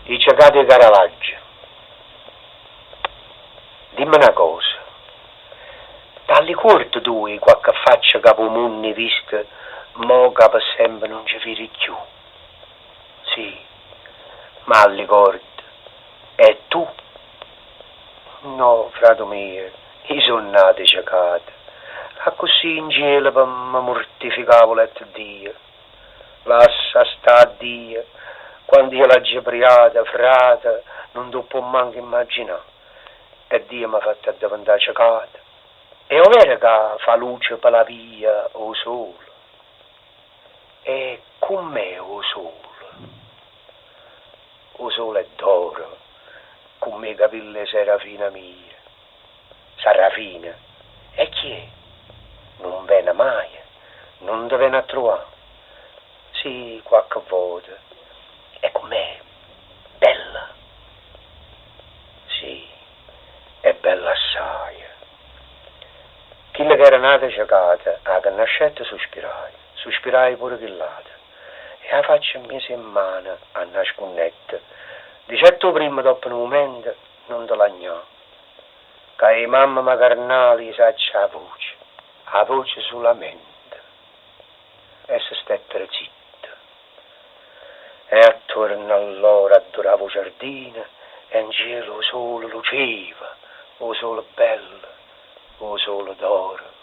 I cecate 'e Caravaggio. Dimme na cosa, t'allicuorde tu 'e quacche faccia ca p' 'o munno 'e visto mo ca pe sempe nun ce vire cchiù? Sì, m'allicordo. E tu? No, fratu mio, i' so' nato cecato. Accussì 'ncielo pe me murtificà vulette Dio. Lassa sta a Dio, quando io l'aggio priato, frate, nun t' 'o può manco immaginà. E Dio m'ha fatto addeventà cecato. È overo ca fa luce pe la via 'o sole? E comm'è 'o sole? 'O sole è d'oro, comm' 'e capille 'e Serafina mia. Sarrafina? E chi è? Nun vene maje? Nun te vene a truvà? Sì, quacche vota. E comm'è? Bella? Sì, è bella assaje. Chillo ch'era nato cecato 'a che nascette suspiraje, suspiraje pure chill'ato. E 'a faccia 'mmiez' 'e mmane annascunnette. Dicette 'o primmo doppo nu mumento, Nun te lagnà. Ca 'e mammema carnale i' saccio 'a voce, 'a voce sulamente. E se stettero zitte. E attuorno a lloro addurava 'o ciardino e 'ncielo 'o sole luceva, 'o sole bello, 'o sole d'oro.